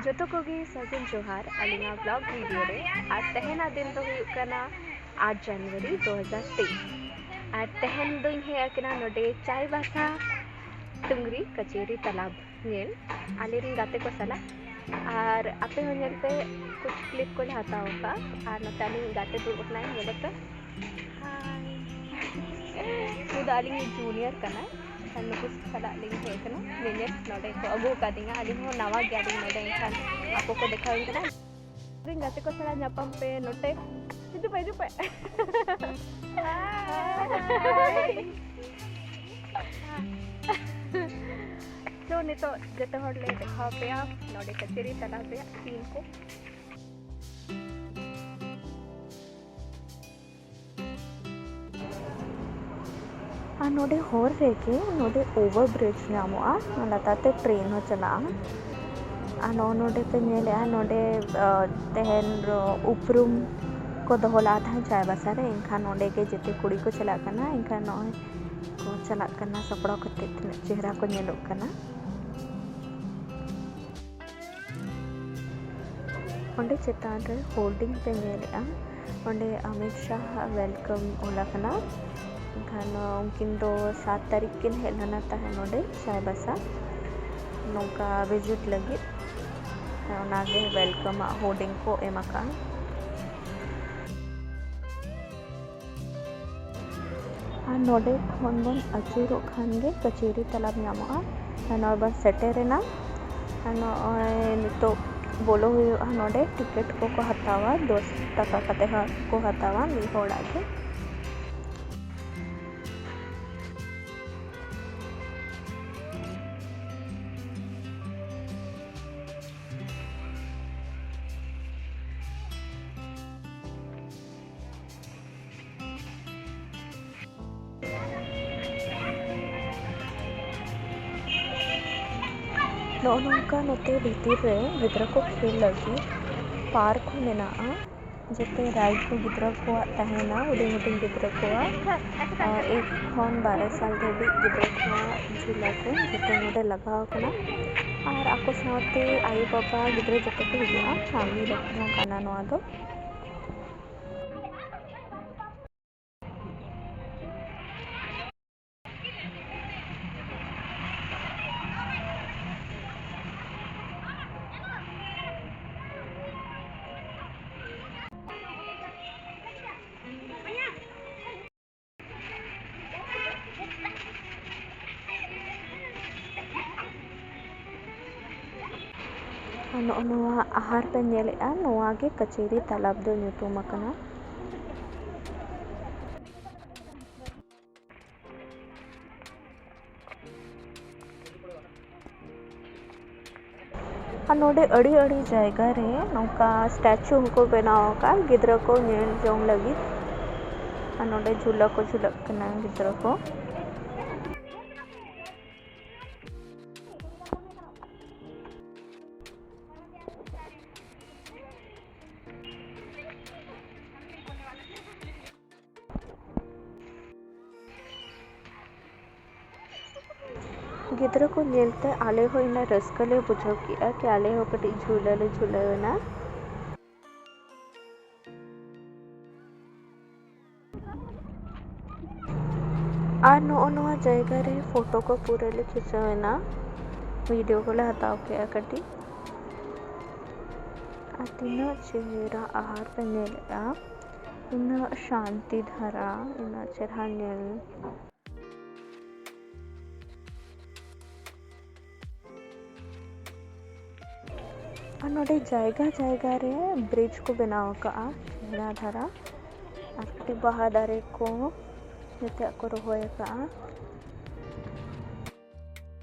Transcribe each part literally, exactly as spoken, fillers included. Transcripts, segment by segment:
ᱡᱚᱛᱚ ᱠᱚᱜᱮ ᱥᱟᱹᱜᱩᱱ ᱡᱚᱦᱟᱨ ᱟᱹᱞᱤᱧᱟᱜ vlog video ᱨᱮ᱾ ᱟᱨ ᱛᱮᱦᱮᱧᱟᱜ ᱫᱤᱱ ᱫᱚ ᱦᱩᱭᱩᱜ ᱠᱟᱱᱟ ᱟᱴ ᱡᱟᱱᱩᱣᱟᱨᱤ ᱫᱩ ᱦᱟᱡᱟᱨ ᱛᱮᱭᱤᱥ᱾ ᱟᱨ ᱛᱮᱦᱮᱧ ᱫᱚᱧ ᱦᱮᱡ ᱟᱠᱟᱱᱟ ᱱᱚᱰᱮ ᱪᱟᱭᱵᱟᱥᱟ ᱴᱩᱝᱨᱤ ᱠᱟᱹᱪᱟᱹᱨᱤ ᱛᱟᱞᱟᱵ ᱧᱮᱞ ᱟᱞᱮᱨᱮᱱ ᱜᱟᱛᱮ ᱠᱚ ᱥᱟᱞᱟᱜ᱾ ᱟᱨ ᱟᱯᱮ ᱦᱚᱸ ᱧᱮᱞ ᱯᱮ, ᱠᱩᱪ clip ᱠᱚᱞᱮ ᱦᱟᱛᱟᱣ ᱟᱠᱟᱫᱼᱟ᱾ ᱟᱨ ᱱᱚᱛᱮ ᱟᱹᱞᱤᱧ ᱜᱟᱛᱮ ᱫᱩᱲᱩᱵ ᱟᱠᱟᱱᱟᱭ, ᱧᱮᱞᱮ ᱯᱮ᱾ ᱦᱟᱭ᱾ ᱩᱱᱤ ᱫᱚ ᱟᱹᱞᱤᱧ junior ᱠᱟᱱᱟᱭ᱾ ᱟᱨ ᱱᱩᱠᱩ ᱥᱟᱞᱟᱜ ᱞᱤᱧ ᱦᱮᱡ ᱟᱠᱟᱱᱟ ᱧᱮᱧᱮᱞ᱾ ᱱᱚᱰᱮ ᱠᱚ ᱟᱹᱜᱩ ᱟᱠᱟᱫᱤᱧᱟ, ᱟᱹᱞᱤᱧ ᱦᱚᱸ ᱱᱟᱣᱟ ᱜᱮᱭᱟᱞᱤᱧ ᱱᱚᱰᱮ, ᱮᱱᱠᱷᱟᱱ ᱟᱠᱚ ᱠᱚ ᱫᱮᱠᱷᱟᱣᱟᱹᱧ ᱠᱟᱱᱟ᱾ ᱤᱧ ᱜᱟᱛᱮ ᱠᱚ ᱥᱟᱞᱟᱜ ᱧᱟᱯᱟᱢ ᱯᱮ ᱱᱚᱰᱮ᱾ ᱦᱤᱡᱩᱜ ᱯᱮ, ᱦᱤᱡᱩᱜ ᱯᱮ᱾ ᱦᱟᱭ᱾ So, ᱱᱤᱛᱚᱜ ᱡᱚᱛᱚ ᱦᱚᱲ ᱞᱮ ᱫᱮᱠᱷᱟᱣ ᱯᱮᱭᱟ ᱱᱚᱰᱮ ᱠᱟᱹᱪᱟᱹᱨᱤ ᱛᱟᱞᱟᱵ ᱨᱮᱭᱟᱜ scene ᱠᱚ᱾ ᱟᱨ ᱱᱚᱰᱮ ᱦᱚᱨ ᱨᱮᱜᱮ ᱱᱚᱰᱮ over bridge ᱧᱟᱢᱚᱜᱼᱟ, ᱚᱱᱟ ᱞᱟᱛᱟᱨ ᱛᱮ train ᱦᱚᱸ ᱪᱟᱞᱟᱜᱼᱟ᱾ ᱟᱨ ᱱᱚᱜᱼᱚ ᱱᱚᱰᱮ ᱯᱮ ᱧᱮᱞᱮᱜᱼᱟ, ᱱᱚᱰᱮ, ᱟᱸ, ᱛᱮᱦᱮᱧ ᱨᱚ-, ᱩᱯᱨᱩᱢ ᱠᱚ ᱫᱚᱦᱚ ᱞᱟᱜᱼᱟ ᱛᱟᱦᱮᱸᱫ ᱪᱟᱭᱵᱟᱥᱟ ᱨᱮ, ᱮᱱᱠᱷᱟᱱ ᱱᱚᱰᱮ ᱜᱮ ᱡᱮᱛᱮ ᱠᱩᱲᱤ ᱠᱚ ᱪᱟᱞᱟᱜ ᱠᱟᱱᱟ, ᱮᱱᱠᱷᱟᱱ ᱱᱚᱜᱼᱚᱭ ᱠᱚ ᱪᱟᱞᱟᱜ ᱠᱟᱱᱟ ᱥᱟᱯᱲᱟᱣ ᱠᱟᱛᱮ, ᱛᱤᱱᱟᱹᱜ ᱪᱮᱦᱨᱟ ᱠᱚ ᱧᱮᱞᱚᱜ ᱠᱟᱱᱟ᱾ ᱚᱸᱰᱮ ᱪᱮᱛᱟᱱ ᱨᱮ hoarding ᱯᱮ ᱧᱮᱞᱮᱜᱼᱟ, ᱚᱸᱰᱮ ᱟᱢᱤᱛ ᱥᱟᱦ ᱟᱜ welcome ᱚᱞ ᱟᱠᱟᱱᱟ᱾ ᱮᱱᱠᱷᱟᱱ ᱩᱱᱠᱤᱱ ᱫᱚ ᱥᱟᱛ ᱛᱟᱹᱨᱤᱠᱷ ᱠᱤᱱ ᱦᱮᱡ ᱞᱮᱱᱟ ᱛᱟᱦᱮᱸ ᱱᱚᱰᱮ ᱪᱟᱭᱵᱟᱥᱟ, ᱱᱚᱝᱠᱟ visit ᱞᱟᱹᱜᱤᱫ᱾ ᱚᱱᱟᱜᱮ welcome ᱟᱜ hoarding ᱠᱚ ᱮᱢ ᱟᱠᱟᱫᱼᱟ᱾ ᱟᱨ ᱱᱚᱰᱮ ᱠᱷᱚᱱ ᱵᱚᱱ ᱟᱹᱪᱩᱨᱚᱜ ᱠᱷᱟᱱ ᱜᱮ ᱠᱟᱹᱪᱟᱹᱨᱤ ᱛᱟᱞᱟᱵ ᱧᱟᱢᱚᱜᱼᱟ᱾ ᱟᱨ ᱱᱚᱜᱼᱚᱭ ᱵᱚᱱ ᱥᱮᱴᱮᱨᱮᱱᱟ᱾ ᱟᱨ ᱱᱚᱜᱼᱚᱭ ᱱᱤᱛᱚᱜ ᱵᱚᱞᱚ ᱦᱩᱭᱩᱜᱼᱟ᱾ ᱱᱚᱰᱮ ticket ᱠᱚᱠᱚ ᱦᱟᱛᱟᱣᱟ, ᱫᱚᱥ ᱴᱟᱠᱟ ᱠᱟᱛᱮ ᱦᱟᱸᱜ ᱠᱚ ᱦᱟᱛᱟᱣᱟ ᱢᱤᱫ ᱦᱚᱲᱟᱜ ᱜᱮ᱾ ᱱᱚᱜᱼᱚ ᱱᱚᱝᱠᱟ ᱱᱚᱛᱮ ᱵᱷᱤᱛᱤᱨ ᱨᱮ ᱜᱤᱫᱽᱨᱟᱹ ᱠᱚ ᱠᱷᱮᱞ ᱞᱟᱹᱜᱤᱫ park ᱦᱚᱸ ᱢᱮᱱᱟᱜᱼᱟ᱾ ᱡᱮᱛᱮ ᱨᱟᱭᱤᱰ ᱠᱚ ᱜᱤᱫᱽᱨᱟᱹ ᱠᱚᱣᱟᱜ ᱛᱟᱦᱮᱱᱟ, ᱦᱩᱰᱤᱧ ᱦᱩᱰᱤᱧ ᱜᱤᱫᱽᱨᱟᱹ ᱠᱚᱣᱟᱜ, ᱮᱠ ᱠᱷᱚᱱ ᱵᱟᱨᱚ ᱥᱟᱞ ᱫᱷᱟᱹᱵᱤᱡ ᱜᱤᱫᱽᱨᱟᱹ ᱠᱚᱣᱟᱜ ᱡᱷᱩᱞᱟ ᱠᱚ ᱡᱚᱛᱚ ᱱᱚᱰᱮ ᱞᱟᱜᱟᱣ ᱟᱠᱟᱱᱟ᱾ ᱟᱨ ᱟᱠᱚ ᱥᱟᱶᱛᱮ ᱟᱭᱳᱼᱵᱟᱵᱟ, ᱜᱤᱫᱽᱨᱟᱹ ᱡᱚᱛᱚ ᱠᱚ ᱦᱤᱡᱩᱜᱼᱟ᱾ ᱥᱟᱢᱱᱮ ᱨᱮ ᱡᱚᱝ ᱠᱟᱱᱟ ᱱᱚᱣᱟ ᱫᱚ᱾ ᱟᱨ ᱱᱚᱜᱼᱚ ᱱᱚᱣᱟ ᱟᱦᱟᱨ ᱯᱮ ᱧᱮᱞᱮᱫᱼᱟ, ᱱᱚᱣᱟ ᱜᱮ ᱠᱟᱪᱮᱨᱤ ᱛᱟᱞᱟᱵ ᱫᱚ ᱧᱩᱛᱩᱢ ᱟᱠᱟᱱᱟ᱾ ᱟᱨ ᱱᱚᱰᱮ ᱟᱹᱰᱤ ᱟᱹᱰᱤ ᱡᱟᱭᱜᱟ ᱨᱮ ᱱᱚᱝᱠᱟ ᱥᱴᱮᱪᱩ ᱦᱚᱸᱠᱚ ᱵᱮᱱᱟᱣ ᱟᱠᱟᱫ ᱜᱤᱫᱽᱨᱟᱹ ᱠᱚ ᱧᱮᱞ ᱡᱚᱝ ᱞᱟᱹᱜᱤᱫ᱾ ᱟᱨ ᱱᱚᱰᱮ ᱡᱷᱩᱞᱟᱹ ᱠᱚ ᱡᱷᱩᱞᱟᱹᱜ ᱠᱟᱱᱟ ᱜᱤᱫᱽᱨᱟᱹ ᱠᱚ᱾ ᱜᱤᱫᱽᱨᱟᱹ ᱠᱚ ᱧᱮᱞᱛᱮ ᱟᱞᱮ ᱦᱚᱸ ᱤᱱᱟᱹ ᱨᱟᱹᱥᱠᱟᱹ ᱞᱮ ᱵᱩᱡᱷᱟᱹᱣ ᱠᱮᱜᱼᱟ ᱠᱤ ᱟᱞᱮ ᱦᱚᱸ ᱠᱟᱹᱴᱤᱡ ᱡᱷᱩᱞᱟᱹ ᱞᱮ ᱡᱷᱩᱞᱟᱹᱣ ᱮᱱᱟ᱾ ᱟᱨ ᱱᱚᱜᱼᱚ ᱱᱚᱣᱟ ᱡᱟᱭᱜᱟ ᱨᱮ ᱯᱷᱳᱴᱳ ᱠᱚ ᱯᱩᱨᱟᱹ ᱞᱮ ᱠᱷᱤᱪᱟᱹᱣ ᱮᱱᱟ, ᱵᱷᱤᱰᱤᱭᱳ ᱠᱚᱞᱮ ᱦᱟᱛᱟᱣ ᱠᱮᱜᱼᱟ ᱠᱟᱹᱴᱤᱡ᱾ ᱟᱨ ᱛᱤᱱᱟᱹᱜ ᱪᱮᱦᱨᱟ ᱟᱦᱟᱨ ᱯᱮ ᱧᱮᱞᱮᱜᱼᱟ, ᱩᱱᱟᱹᱜ ᱥᱟᱱᱛᱤ ᱫᱷᱟᱨᱟ, ᱩᱱᱟᱹᱜ ᱪᱮᱦᱨᱟ ᱧᱮᱞ᱾ ᱟᱨ ᱱᱚᱰᱮ ᱡᱟᱭᱜᱟ ᱡᱟᱭᱜᱟ ᱨᱮ ᱵᱨᱤᱡᱽ ᱠᱚ ᱵᱮᱱᱟᱣ ᱟᱠᱟᱜᱼᱟ ᱪᱮᱦᱨᱟ ᱫᱷᱟᱨᱟ, ᱟᱨ ᱠᱟᱹᱴᱤᱡ ᱵᱟᱦᱟ ᱫᱟᱨᱮ ᱠᱚ ᱡᱚᱛᱚᱣᱟᱜ ᱠᱚ ᱨᱚᱦᱚᱭ ᱟᱠᱟᱜᱼᱟ᱾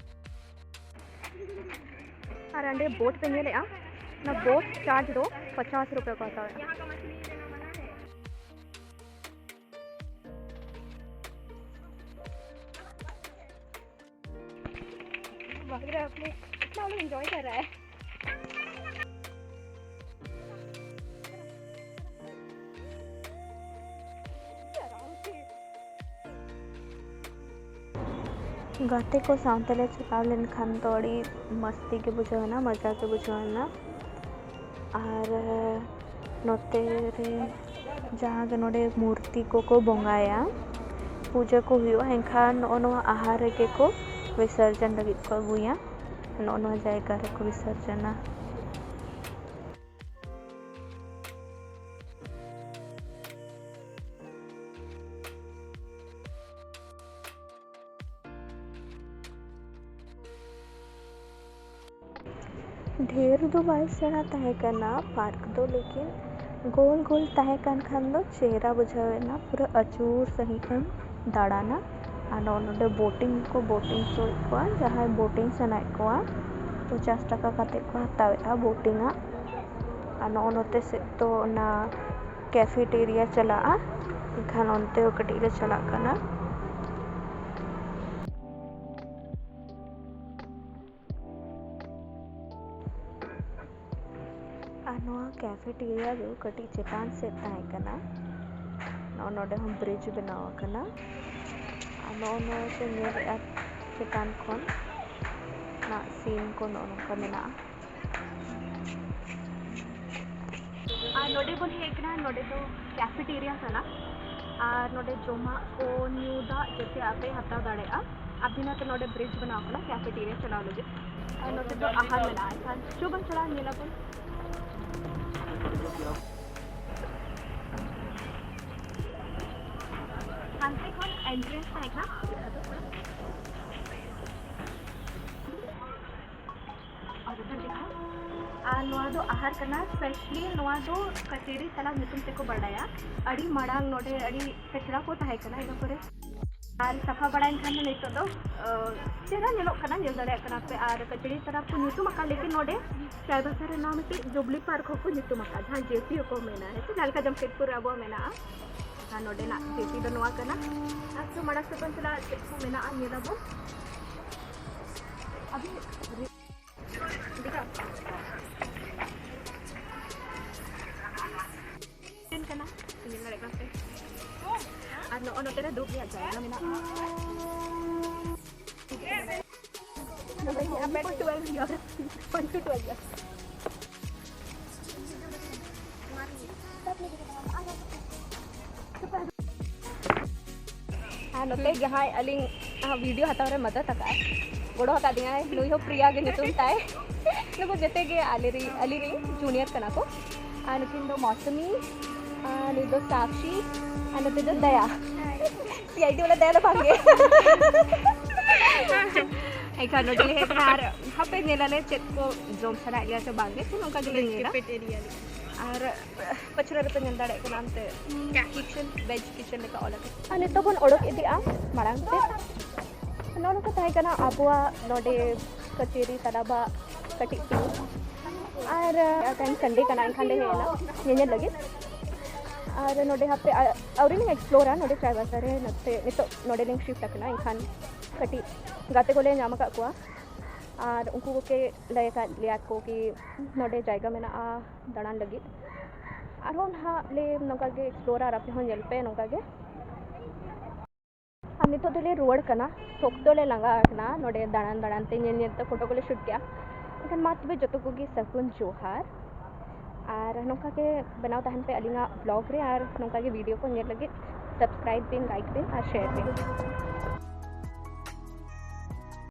ᱟᱨ ᱚᱸᱰᱮ ᱵᱳᱴ ᱯᱮ ᱧᱮᱞᱮᱜᱼᱟ, ᱚᱱᱟ ᱵᱳᱴ ᱪᱟᱨᱡᱽ ᱫᱚ ᱯᱚᱪᱟᱥ ᱨᱩᱯᱤᱭᱟ ᱠᱚ ᱦᱟᱛᱟᱣᱮᱜᱼᱟ᱾ बाप रे, अपने इतना लोग एंजॉय कर रहा है। ᱜᱟᱛᱮ ᱠᱚ ᱥᱟᱶᱛᱮ ᱞᱮ ᱪᱟᱞᱟᱣ ᱞᱮᱱᱠᱷᱟᱱ ᱫᱚ ᱟᱹᱰᱤ ᱢᱟᱹᱥᱛᱤ ᱜᱮ ᱵᱩᱡᱷᱟᱹᱣ ᱮᱱᱟ, ᱢᱚᱡᱟ ᱜᱮ ᱵᱩᱡᱷᱟᱹᱣ ᱮᱱᱟ᱾ ᱟᱨ ᱱᱚᱛᱮ ᱨᱮ ᱡᱟᱦᱟᱸ ᱜᱮ ᱱᱚᱰᱮ ᱢᱩᱨᱛᱤ ᱠᱚᱠᱚ ᱵᱚᱸᱜᱟᱭᱟ, ᱯᱩᱡᱟᱹ ᱠᱚ ᱦᱩᱭᱩᱜᱼᱟ, ᱮᱱᱠᱷᱟᱱ ᱱᱚᱜᱼᱚ ᱱᱚᱣᱟ ᱟᱦᱟᱨ ᱨᱮᱜᱮ ᱠᱚ ᱵᱤᱥᱚᱨᱡᱚᱱ ᱞᱟᱹᱜᱤᱫ ᱠᱚ ᱟᱹᱜᱩᱭᱟ, ᱱᱚᱜᱼᱚ ᱱᱚᱣᱟ ᱡᱟᱭᱜᱟ ᱨᱮᱠᱚ ᱵᱤᱥᱚᱨᱡᱚᱱᱟ᱾ ᱰᱷᱮᱨ ᱫᱚ ᱵᱟᱭ ᱥᱮᱬᱟ ᱛᱟᱦᱮᱸ ᱠᱟᱱᱟ ᱯᱟᱨᱠ ᱫᱚ, ᱞᱮᱠᱤᱱ ᱜᱳᱞ ᱜᱳᱞ ᱛᱟᱦᱮᱸ ᱠᱟᱱ ᱠᱷᱟᱱ ᱫᱚ ᱪᱮᱦᱨᱟ ᱵᱩᱡᱷᱟᱹᱣ ᱮᱱᱟ, ᱯᱩᱨᱟᱹ ᱟᱹᱪᱩᱨ ᱥᱟᱺᱦᱤᱡ ᱮᱢ ᱫᱟᱬᱟᱱᱟ᱾ ᱟᱨ ᱱᱚᱜᱼᱚ ᱱᱚᱰᱮ ᱵᱳᱴᱤᱝ ᱠᱚ ᱵᱳᱴᱤᱝ ᱦᱚᱪᱚᱭᱮᱫ ᱠᱚᱣᱟ, ᱡᱟᱦᱟᱸᱭ ᱵᱳᱴᱤᱝ ᱥᱟᱱᱟᱭᱮᱫ ᱠᱚᱣᱟ ᱯᱚᱪᱟᱥ ᱴᱟᱠᱟ ᱠᱟᱛᱮᱫ ᱠᱚ ᱦᱟᱛᱟᱣᱮᱫᱼᱟ ᱵᱳᱴᱤᱝ ᱟᱜ᱾ ᱟᱨ ᱱᱚᱜᱼᱚ ᱱᱚᱛᱮ ᱥᱮᱫ ᱫᱚ ᱚᱱᱟ ᱠᱮᱯᱷᱮᱴᱮᱨᱤᱭᱟ ᱪᱟᱞᱟᱜᱼᱟ, ᱮᱱᱠᱷᱟᱱ ᱚᱱᱛᱮ ᱦᱚᱸ ᱠᱟᱹᱴᱤᱡ ᱞᱮ ᱪᱟᱞᱟᱜ ᱠᱟᱱᱟ᱾ ᱟᱨ ᱱᱚᱣᱟ ᱠᱮᱯᱷᱮᱴᱮᱨᱤᱭᱟ ᱫᱚ ᱠᱟᱹᱴᱤᱡ ᱪᱮᱛᱟᱱ ᱥᱮᱫ ᱛᱟᱦᱮᱸ ᱠᱟᱱᱟ᱾ ᱱᱚᱜᱼᱚ ᱱᱚᱰᱮ ᱦᱚᱸ ᱵᱨᱤᱡᱽ ᱵᱮᱱᱟᱣ ᱟᱠᱟᱱᱟ᱾ ᱟᱨ ᱱᱚᱜᱼᱚ ᱱᱚᱣᱟ ᱯᱮ ᱧᱮᱞᱮᱫᱼᱟ ᱪᱮᱛᱟᱱ ᱠᱷᱚᱱ ᱱᱟᱜ ᱥᱤᱱ ᱠᱚ ᱱᱚᱜᱼᱚ ᱱᱚᱝᱠᱟ ᱢᱮᱱᱟᱜᱼᱟ᱾ ᱟᱨ ᱱᱚᱰᱮ ᱵᱚᱱ ᱦᱮᱡ ᱠᱟᱱᱟ, ᱱᱚᱰᱮ ᱫᱚ ᱠᱮᱯᱷᱮᱴᱮᱨᱤᱭᱟ ᱠᱟᱱᱟ᱾ ᱟᱨ ᱱᱚᱰᱮ ᱡᱚᱢᱟᱜ ᱠᱚ, ᱧᱩ ᱫᱟᱜ ᱡᱚᱛᱚᱣᱟᱜ ᱯᱮ ᱦᱟᱛᱟᱣ ᱫᱟᱲᱮᱭᱟᱜᱼᱟ᱾ ᱟᱹᱫᱤᱱᱟ ᱛᱮ ᱱᱚᱰᱮ ᱵᱨᱤᱡᱽ ᱵᱮᱱᱟᱣ ᱠᱟᱱᱟ ᱠᱮᱯᱷᱮᱴᱮᱨᱤᱭᱟ ᱪᱟᱞᱟᱣ ᱞᱟᱹᱜᱤᱫ᱾ ᱟᱨ ᱱᱚᱛᱮ ᱫᱚ ᱟᱦᱟᱨ ᱢᱮᱱᱟᱜᱼᱟ, ᱮᱱᱠᱷᱟᱱ ᱪᱚ ᱵᱚᱱ ᱪᱟᱞᱟᱜᱼᱟ, ᱧᱮᱞ ᱟᱵᱚᱱ᱾ ᱦᱟᱱᱛᱮ ᱠᱷᱚᱱ ᱮᱱᱴᱨᱮᱱᱥ ᱛᱟᱦᱮᱸ ᱠᱟᱱᱟ᱾ ᱟᱨ ᱱᱚᱣᱟ ᱫᱚ ᱟᱦᱟᱨ ᱠᱟᱱᱟ, specially ᱱᱚᱣᱟ ᱫᱚ ᱠᱟᱪᱮᱨᱤ ᱛᱟᱞᱟᱵ ᱧᱩᱛᱩᱢ ᱛᱮᱠᱚ ᱵᱟᱰᱟᱭᱟ᱾ ᱟᱹᱰᱤ ᱢᱟᱲᱟᱝ ᱱᱚᱰᱮ ᱟᱹᱰᱤ ᱠᱟᱪᱨᱟ ᱠᱚ ᱛᱟᱦᱮᱸ ᱠᱟᱱᱟ, ᱤᱱᱟᱹ ᱯᱚᱨᱮ ᱟᱨ ᱥᱟᱯᱷᱟ ᱵᱟᱲᱟᱭᱮᱱ ᱠᱷᱟᱱ ᱫᱚ ᱱᱤᱛᱚᱜ ᱫᱚ, ᱟᱸ, ᱪᱮᱦᱨᱟ ᱧᱮᱞᱚᱜ ᱠᱟᱱᱟ, ᱧᱮᱞ ᱫᱟᱲᱮᱭᱟᱜ ᱠᱟᱱᱟ ᱯᱮ᱾ ᱟᱨ ᱠᱟᱪᱮᱨᱤ ᱛᱟᱞᱟᱵ ᱠᱚ ᱧᱩᱛᱩᱢ ᱟᱠᱟᱫ, ᱞᱮᱠᱤᱱ ᱱᱚᱰᱮ ᱪᱟᱭᱵᱟᱥᱟ ᱨᱮ ᱱᱚᱣᱟ ᱢᱤᱫᱴᱤᱡ ᱡᱩᱵᱽᱞᱤ ᱯᱟᱨᱠ ᱦᱚᱸᱠᱚ ᱧᱩᱛᱩᱢ ᱟᱠᱟᱫ, ᱡᱟᱦᱟᱸ ᱡᱮᱯᱤ ᱦᱚᱸᱠᱚ ᱢᱮᱱᱟ, ᱦᱮᱸ ᱥᱮ, ᱡᱟᱦᱟᱸ ᱞᱮᱠᱟ ᱡᱟᱢᱥᱮᱫᱽᱯᱩᱨ ᱨᱮ ᱟᱵᱚᱣᱟᱜ ᱢᱮᱱᱟᱜᱼᱟ᱾ ᱟᱨ ᱱᱚᱰᱮᱱᱟᱜ ᱡᱮᱯᱤ ᱫᱚ ᱱᱚᱣᱟ ᱠᱟᱱᱟ᱾ ᱟᱨ ᱛᱚ ᱢᱟᱲᱟᱝ ᱥᱮᱫ ᱵᱚᱱ ᱪᱟᱞᱟᱜᱼᱟ, ᱪᱮᱫ ᱠᱚ ᱢᱮᱱᱟᱜᱼᱟ ᱧᱮᱞ ᱟᱵᱚᱱ᱾ ᱟᱵᱚ ᱠᱟᱱᱟ, ᱧᱮᱞ ᱫᱟᱲᱮᱭᱟᱜ ᱠᱟᱱᱟ ᱯᱮ᱾ ᱟᱨ ᱱᱚᱜᱼᱚ ᱱᱚᱛᱮ ᱨᱮ ᱫᱩᱲᱩᱵ ᱨᱮᱭᱟᱜ ᱡᱟᱭᱜᱟ ᱢᱮᱱᱟᱜᱼᱟ᱾ For twelve years. One to twelve years. ᱟᱨ ᱱᱚᱛᱮ ᱡᱟᱦᱟᱸᱭ ᱟᱹᱞᱤᱧ ᱵᱷᱤᱰᱤᱭᱳ ᱦᱟᱛᱟᱣ ᱨᱮ ᱢᱚᱫᱚᱫ ᱟᱠᱟᱫ, ᱜᱚᱲᱚ ᱟᱠᱟᱫᱤᱧᱟᱭ, ᱱᱩᱭ ᱦᱚᱸ ᱯᱨᱤᱭᱟ ᱜᱮ ᱧᱩᱛᱩᱢ ᱛᱟᱭ᱾ ᱱᱩᱠᱩ ᱡᱚᱛᱚ ᱜᱮ ᱟᱞᱮ ᱨᱤᱱ, ᱟᱹᱞᱤᱧ ᱨᱤᱱ ᱡᱩᱱᱤᱭᱟᱨ ᱠᱟᱱᱟ ᱠᱚ᱾ ᱟᱨ ᱱᱩᱠᱤᱱ ᱫᱚ ᱢᱳᱥᱩᱢᱤ, ᱟᱨ ᱱᱩᱭ ᱫᱚ ᱥᱟᱠᱥᱤ, ᱟᱨ ᱱᱚᱛᱮ ᱫᱚ ᱫᱟᱭᱟ᱾ ᱥᱤ ᱟᱭ ᱰᱤ ᱵᱟᱞᱟ ᱫᱟᱭᱟ ᱫᱚ ᱵᱟᱝ ᱜᱮ᱾ ᱮᱱᱠᱷᱟᱱ ᱱᱚᱰᱮ ᱞᱮ ᱦᱮᱡ ᱮᱱᱟ ᱟᱨ ᱦᱟᱯᱮ ᱧᱮᱞᱟᱞᱮ ᱪᱮᱫ ᱠᱚ ᱡᱚᱢ ᱥᱟᱱᱟᱭᱮᱫ ᱞᱮᱭᱟ ᱥᱮ ᱵᱟᱝ ᱜᱮ, ᱛᱚ ᱱᱚᱝᱠᱟ ᱜᱮᱞᱮ ᱧᱮᱞᱟ᱾ ᱟᱨ ᱯᱟᱪᱷᱞᱟ ᱨᱮᱯᱮ ᱧᱮᱞ ᱫᱟᱲᱮᱭᱟᱜ ᱠᱟᱱᱟ ᱚᱱᱛᱮ ᱠᱤᱪᱮᱱ, ᱵᱷᱮᱡᱽ ᱠᱤᱪᱮᱱ ᱞᱮᱠᱟ ᱚᱞ ᱟᱠᱟᱱᱟ᱾ ᱟᱨ ᱱᱤᱛᱚᱜ ᱵᱚᱱ ᱚᱰᱚᱠ ᱤᱫᱤᱜᱼᱟ ᱢᱟᱲᱟᱝ ᱛᱮ᱾ ᱱᱚᱜᱼᱚ ᱱᱚᱝᱠᱟ ᱛᱟᱦᱮᱸ ᱠᱟᱱᱟ ᱟᱵᱚᱣᱟᱜ ᱱᱚᱰᱮ ᱠᱟᱹᱪᱟᱹᱨᱤ ᱛᱟᱞᱟᱵᱟᱜ ᱠᱟᱹᱴᱤᱡ ᱴᱩᱨ᱾ ᱟᱨ ᱛᱮᱦᱮᱧ ᱥᱟᱱᱰᱮ ᱠᱟᱱᱟ, ᱮᱱᱠᱷᱟᱱ ᱞᱮ ᱦᱮᱡ ᱮᱱᱟ ᱧᱮᱧᱮᱞ ᱞᱟᱹᱜᱤᱫ᱾ ᱟᱨ ᱱᱚᱰᱮ ᱦᱟᱯᱮ ᱟ-, ᱟᱹᱣᱨᱤ ᱞᱤᱧ ᱮᱠᱥᱯᱞᱳᱨᱟ ᱱᱚᱰᱮ ᱪᱟᱭᱵᱟᱥᱟ ᱨᱮ, ᱱᱚᱛᱮ ᱱᱤᱛᱚᱜ ᱱᱚᱰᱮ ᱞᱤᱧ ᱥᱤᱯᱴ ᱟᱠᱟᱱᱟ᱾ ᱮᱱᱠᱷᱟᱱ ᱠᱟᱹᱴᱤᱡ ᱜᱟᱛᱮ ᱠᱚᱞᱮ ᱧᱟᱢ ᱟᱠᱟᱫ ᱠᱚᱣᱟ, ᱟᱨ ᱩᱱᱠᱩ ᱠᱚᱜᱮ ᱞᱟᱹᱭ ᱟᱠᱟᱫ ᱞᱮᱭᱟ ᱠᱚ ᱠᱤ ᱱᱚᱰᱮ ᱡᱟᱭᱜᱟ ᱢᱮᱱᱟᱜᱼᱟ ᱫᱟᱬᱟᱱ ᱞᱟᱹᱜᱤᱫ᱾ ᱟᱨᱦᱚᱸ ᱱᱟᱦᱟᱜ ᱞᱮ ᱱᱚᱝᱠᱟ ᱜᱮ ᱮᱠᱥᱯᱞᱳᱨᱟ, ᱟᱨ ᱟᱯᱮ ᱦᱚᱸ ᱧᱮᱞ ᱯᱮ ᱱᱚᱝᱠᱟ ᱜᱮ᱾ ᱟᱨ ᱱᱤᱛᱚᱜ ᱫᱚᱞᱮ ᱨᱩᱣᱟᱹᱲ ᱠᱟᱱᱟ, ᱥᱚᱠᱛᱚ ᱞᱮ ᱞᱟᱸᱜᱟ ᱟᱠᱟᱱᱟ ᱱᱚᱰᱮ ᱫᱟᱬᱟᱱ ᱫᱟᱬᱟᱱ ᱛᱮ, ᱧᱮᱞ ᱧᱮᱞ ᱛᱮ ᱯᱷᱳᱴᱳ ᱠᱚᱞᱮ ᱥᱩᱴ ᱠᱮᱜᱼᱟ᱾ ᱮᱱᱠᱷᱟᱱ ᱢᱟ ᱛᱚᱵᱮ ᱡᱚᱛᱚ ᱠᱚᱜᱮ ᱥᱟᱹᱜᱩᱱ ᱡᱚᱦᱟᱨ, ᱟᱨ ᱱᱚᱝᱠᱟ ᱜᱮ ᱵᱮᱱᱟᱣ ᱛᱟᱦᱮᱱ ᱯᱮ ᱟᱹᱞᱤᱧᱟᱜ ᱵᱞᱚᱜ ᱨᱮ, ᱟᱨ ᱱᱚᱝᱠᱟ ᱜᱮ ᱵᱷᱤᱰᱤᱭᱳ ᱠᱚ ᱧᱮᱞ ᱞᱟᱹᱜᱤᱫ ᱥᱟᱵᱥᱠᱨᱟᱭᱤᱵ ᱵᱤᱱ, ᱞᱟᱭᱤᱠ ᱵᱤᱱ ᱟᱨ ᱥᱮᱭᱟᱨ ᱵᱤᱱ᱾